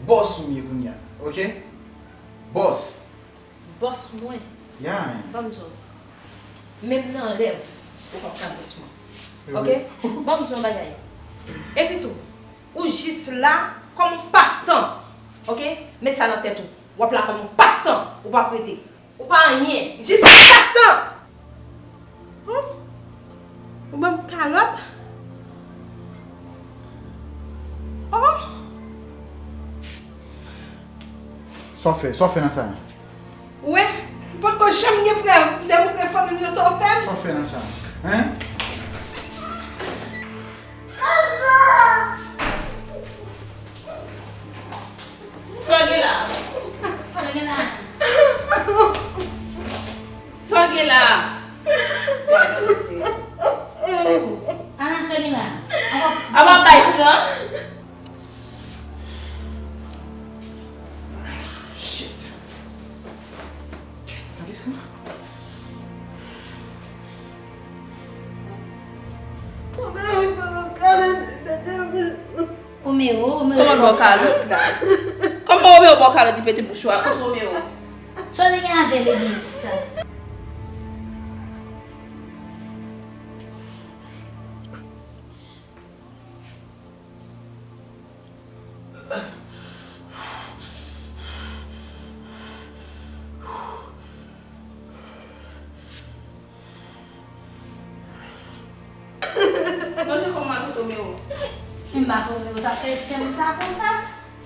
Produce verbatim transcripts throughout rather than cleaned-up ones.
Bòs ou m ye kounye a, oke? Bòs. Bòs mwen? Ya, man. Ban m di w. Menm nan rèv, ou p ap ka bòs mwen. Oke? Ban m di w yon bagay. Epi tou, ou jis la kòm yon pastan. Oke? Met sa nan tèt ou. W ap la kòm yon pastan. Ou p ap rete. Ou pa anyen. Jis yon pastan. Hum? Ou ban m kalòt? Oh! Sa w fè? Sa w fè nan sa? Ou wè, m potko janm gen prèv demontre fanmi m yo sa w fè m. Sa w fè nan sa? Hein? Sa w gen la? Sa w gen la? Sa w gen la? Gade se. Ana, sa w gen la? Apa bay san? Shit. Gade sa. Kòman ba w kalòt la? Kòman Romeo ba w kalòt li pete bouch ou a? Kot Romeo? Sa w te gen avè l ebyen sista? Manje kòman ak Romeo? M pa Romeo t ap fè sè m sa konsa.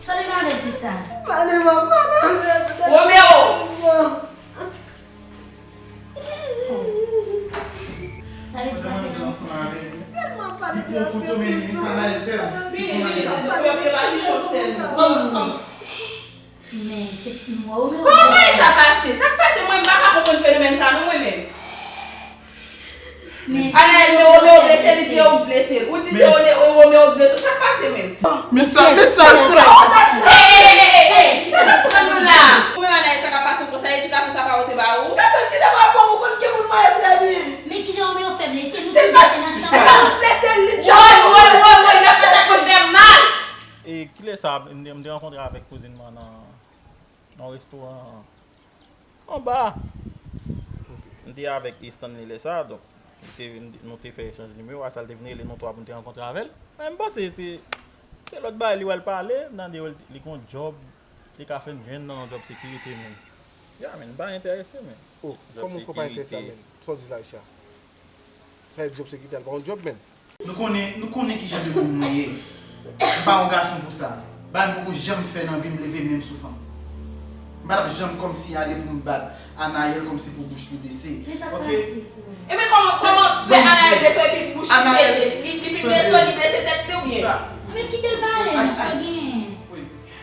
Sa w te gen avè l sista? Pale m ap pale avè l. Romeo! Sa vle di pase nan sista. Sèlman pale de antre. Vini, vini, tande, ou ap evaje yon sèl. Kòman, kòman? Men, se mwen ou men. Kòman bagay sa pase? Sa k pase? Mwen m pa ka konprann fenomèn sa non mwen menm. Anaèl, men Romeo blese, li di ou blese. Ou di se Romeo k blese. Sa k pase menm? Men sa, men sa l fè. Ey, ey, ey, ey, ey, ey, chita nan pran nou la. Ou menm Anaèl, sa k ap pase w konsa, edikasyon sa pa ou te ba ou? Gason ki te ba ou, ou konn ki moun mwen ye trè byen. Men kijan Romeo fè blese? Nou konn te nan chanm nan. Blese li. Woy, woy, woy, woy, nan fè tèt mwen fè mal. E kilè sa, m te, m te rankontre avèk kouzin mwen nan yon restoran anba. M te avèk Stanley lè sa, donk, nou te, nou te fè echanj nimewo, a sa l te vin rele nou twa pou n te rankontre avè l. Men m panse se, se lòt bagay li wè l pale, m tande li gon djòb, li ka fè m jwenn nan yon djòb sekirite, men. Ya, men, m pa enterese, men. Oh, kòman w fè w pa enterese a, men? Sa w di la, Richard? Sa vle di djòb sekirite a, l pa yon djòb, men. Nou konnen, nou konnen ki jan de moun mwen ye. M pa yon gason pou sa. Bagay m poko janm fè nan vi m leve men m sou fanm. M pa t ap janm kòmsi ale pou m bat Anaèl kòmsi pou bouch li blese. Oke? Ebyen kòman, kòman fè Anaèl blese epi bouch li blese? Li, li fin blese, li blese tèt li oubyen? Ebyen kite l pale non, sa w genyen.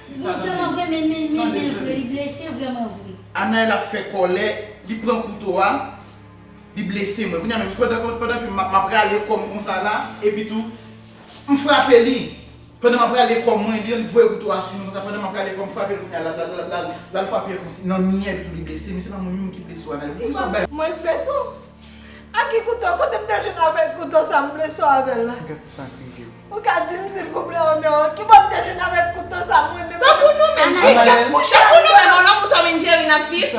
Li vrèman vre, men, men, men, men vre, li blese vrèman vre. Anaèl ap fè kòlè, li pran kouto a. Li blese mwen. Kounye a menm, pandan, pandan ke m ap, m ap rale kò m konsa la, epi tou, m frape li. Pandan m ap rale kò mwen, li voye kouto a sou mwen konsa, pandan m ap rale kò m frape li kounye a, l al, l al, l al, l al frape konsi nan miye, epi tou li blese, men se pa mwen menm ki blese w, Anaèl. Poukisa w bay. Mwen k blese w? Ak ki kouto? Kote m te jwenn avèk kouto sa m blese w avè l la? Gad sa k rive. Ou ka di m silvouplè Romeo, ki bò m te jwenn avèk kouto sa mwen menm? Tankou nou menm, ki, ki, tankou nou menm, yon lanmou Tom and Jerry n ap viv?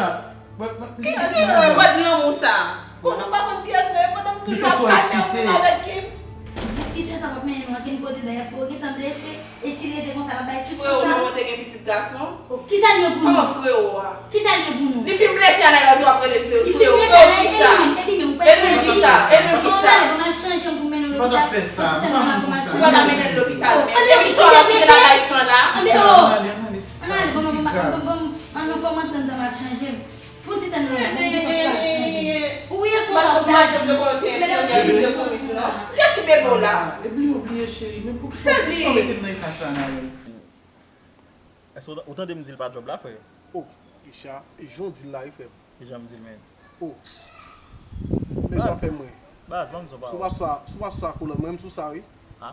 Ki, ki mwen mòd lanmou sa? Konnen w pa konn kiyès mwen ye, pandan m toujou ap kase yon moun avèk Kim. Diskisyon sa p ap mennen nou ankenn kote, dayè frè w gentan blese, e si l rete konsa l ap bay tout sa. Frè w, nou te gen pitit gason? Oh, kisa l ye pou nou? Kòman frè w a? Kisa l ye pou nou? Li fin blese a, nèg la tou ap rele frè w. Li fin blese a, e li menm, e li menm, ou pa konn kiyès. E li menm kisa? E li menm kisa? Bon, ale, ban m al chanje m pou m mennen l lopital. Fon ti tan nan, ban m al chanje m. Ou pa ta mennen l lopital menm. Epi sa w ap kite lakay san la? Ann ale, ann ale, ban m, ban m, ban m, ban m, ban m, ban m fè m antre anndan m al chanje m. Fon ti tan nan, ban m gentan pral chanje m. Ou ye konsa, ou ta di. Kiyès ki bebe w la? Epi ou bliye, cheri, men poukisa, poukisa w mete m nan eta sa, Anaèl? Èske w, ou tande m di l pa djòb la, frè? Oh, Richard, jan w di l la, wi, frè m. Kijan m di l, men? Oh. Men sa w fè mwen. Baz, ban m di w yon pawòl. Si w pa sou sa, si w pa sou sa, kolòn, mwen, m sou sa, wi. Ha?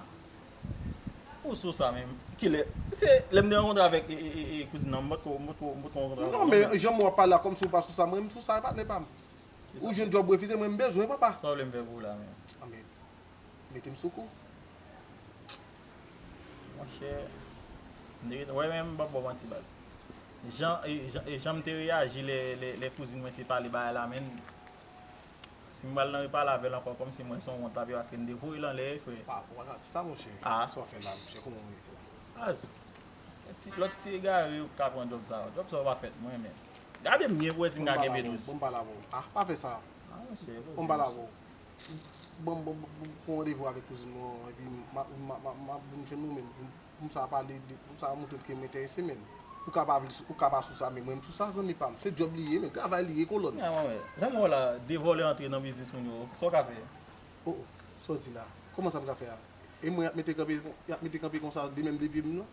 Ou sou sa, men kilè? Se lè m te rankontre avèk, e, e, e, e, kouzin nan, m potko, m potko, m potko rankontre avè l. Non, men jan w ap pale la, kòmsi w pa sou sa, mwen, m sou sa, patnè pa m. Ou jwenn djòb refize, mwen, m bezwen, papa. Sa w vle m fè pou ou la, men? Anben, mete m sou kou. Monchè. M te ret, wè, men m p ap ba w manti, baz. Jan, e, jan, e jan m te reyaji lè, lè, lè kouzin mwen te pale bagay la, menn, si m pral nan repale avè l ankò, kòmsi mwen se yon wont l ap ye, paske m te voye l anlè, frè. Pa, ou pa ka di sa, monchè. Ah. Sa w fè la, monchè, kòman w ye la? Baz, ti, lòt ti egare yo k ka pran djòb sa yo. Djòb sa yo pa fèt, mwen menm. Gade m byen pou wè si m ka kenbe dous. Bon, m pale avè w. Ah, pa fè sa. Ah, monchè, e posib. Bon, m pale avè w. Bon, bon, bon, bon, pran randevou avèk kouzin mwen, epi m a, m a, m a, m a vin jwenn ou menm. Pou m sa pale de, pou m sa montre l ke m enterese menm. Ou ka pa vle, ou ka pa sou sa, men mwen m sou sa, zanmi pa m. Se djòb li ye, men travay li ye, kolòn. Jan mwen wè, jan mwen wè la, de vòlè antre nan biznis moun yo, sa w ka fè? Oh, oh, sa w di la? Kòman sa m ka fè a? E mwen y ap mete kanpe, y ap mete kanpe konsa de menm de pye m nan?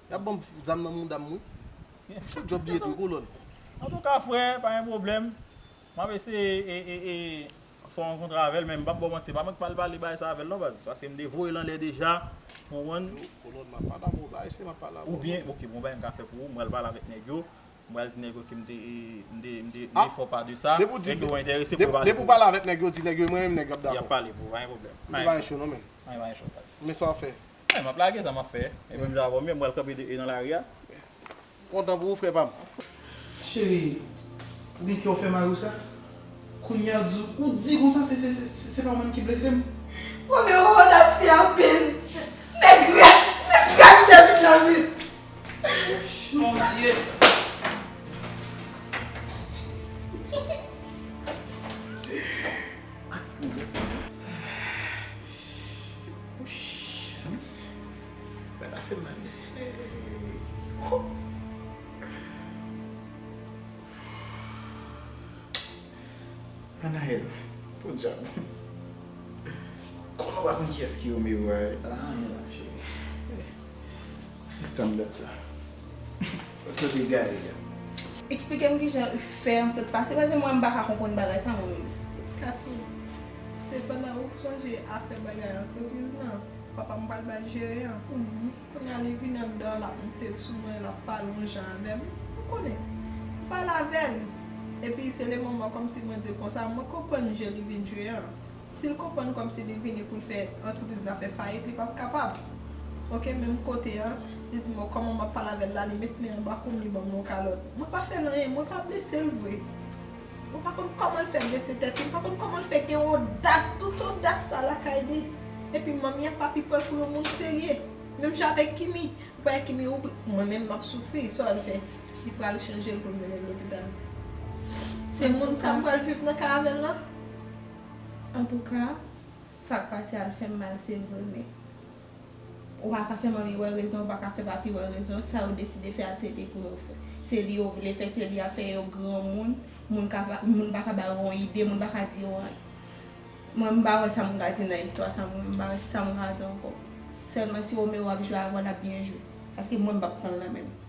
Y ap ban m zam nan mouda m, wi. Se djòb li ye tou, kolòn. Antouka, frè, pa gen pwoblèm. M ap eseye e, e, e, fè yon kontra avè l, men m p ap ba w manti, se pa mwen k pral pale bagay sa avè l non, baz, paske m te voye l anlè deja, w konprann? Yo, kolòn, m ap pale avè w, bagay se m ap pale avè w. Oubyen, ok, bon, bagay m ka fè pou ou, m pral pale avèk nèg yo, m pral di nèg yo ke m te, e, m te, m te, m te fè w pa de sa, nèg yo enterese pou yo pale pou ou. Depi w pale avèk nèg yo, di nèg yo, mwen menm nèg yo ap dakò. Y ap pale pou ou, pa gen pwoblèm. M te pa gen cho non, men. Ay, pa gen cho, baz. Men sa w ap fè? Ay, m ap lage sa m ap fè. E menm jan avè w, men m pral kanpe de, e nan lari a. Kontan pou ou, frè pa m. Cheri, ou gen kè w fè mari w sa? Kounye a, ou di, ou di konsa, se, se, se, se, se pa ou menm ki blese m? Romeo odasye anpil. Nèg rèd, nèg rèd te vin nan vi m. Mon Dieu. Wouch, mezanmi. Bagay la fè m mal, mesye. Hey. Wou. Anaël, podyab. Kòman w pa konn kiyès ki Romeo a? Ah, men la, cheri. Sistèm dat sa. Kote w te gade a? Eksplike m kijan w fè ansent pase, paske mwen m pa ka konprann bagay sa mwen menm. Kasou, se pandan ou sonje afè bagay antrepriz lan, papa m pral ba l jere an. Mhm. Kounye a li vin anndan, l ap moute sou mwen, l ap pale yon jan avè m. Ou konnen, m pale avè l. Epi se le moman kòmsi mwen di l konsa, mwen konprann je li vin jwe an. Si l konprann kòmsi li vini pou l fè antrepriz la fè fayit, li p ap kapab. Ok, menm kote an, li di mwen kòman m ap pale avè l la, li met men anba kou m, li ban m yon kalòt. Mwen pa fè l anyen, mwen pa blese l vre. Mwen pa konn kòman l fè blese tèt li, mwen pa konn kòman l fè gen odas, tout odas sa lakay li. Epi manmi ak papi pran l pou yon moun serye. Menm jan avèk Kimi, ou pa wè Kimi, ou, mwen menm m ap soufri, sa l fè? Li pral chanje l pou l mennen l lopital. Se moun sa m pral viv nan kay avè l lan? Antouka, sa k pase a l fè m mal, se vre, men ou pa ka fè manmi wè rezon, ou pa ka fè papi wè rezon, sa yo deside fè a se te pou yo fè. Se li yo vle fè, se li ap fè yo granmoun, moun ka pa, moun pa ka ba yo yon ide, moun pa ka di yo anyen. Mwen, m pa wè sa moun ka di nan istwa sa, mwen, m pa wè sa moun ka di ankò. Sèlman si Romeo ap jwe avè w, l ap byen jwe. Paske mwen, m p ap pran l nan men l.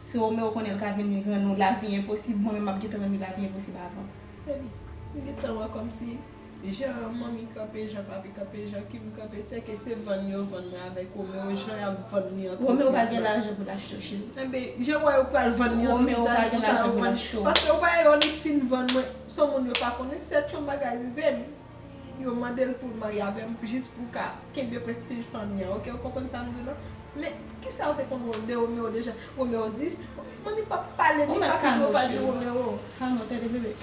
Si Romeo konnen l ka vin rann ou lavi enposib, mwen menm m ap gentan rann li lavi enposib avan. Baby, m gentan wè kòmsi jan manmi kanpe, jan papi kanpe, jan Kim kanpe, sèke se vann yo vann mwen avèk Romeo, jan y ap vann li antreprizman. Romeo pa gen lajan pou l achte w, cheri. Enben, jan w wè yo pral vann li antreprizman, se konsa yo vann. Paske w pa wè yo li fin vann mwen, se yon moun yo pa konnen, sèt yon bagay rive m. Yo mande l pou l marye avè m jis pou ka kenbe prestij fanmi an, oke? Ou konprann sa m di w lan? Men, kisa w te konn de Romeo deja? Romeo di, manmi p ap pale, ni papi yo pa di Romeo. Kalme w, tande, bebe.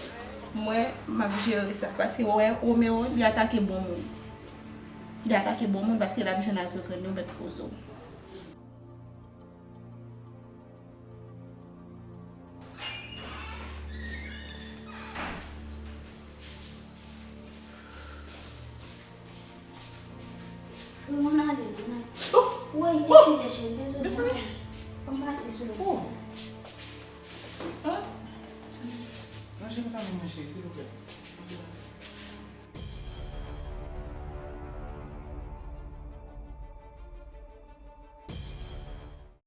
Mwen, m ap jere sa. Paske, wè, Romeo, li atake bon moun. Li atake bon moun paske l ap jwenn a zo grenn yo mèt poze w. Frè, ann ale, ann ale. Woy, eskize, cheri, dezole. Ann pase sou lòt bò. Manje m kanmenm, wi, cheri, silvouplè.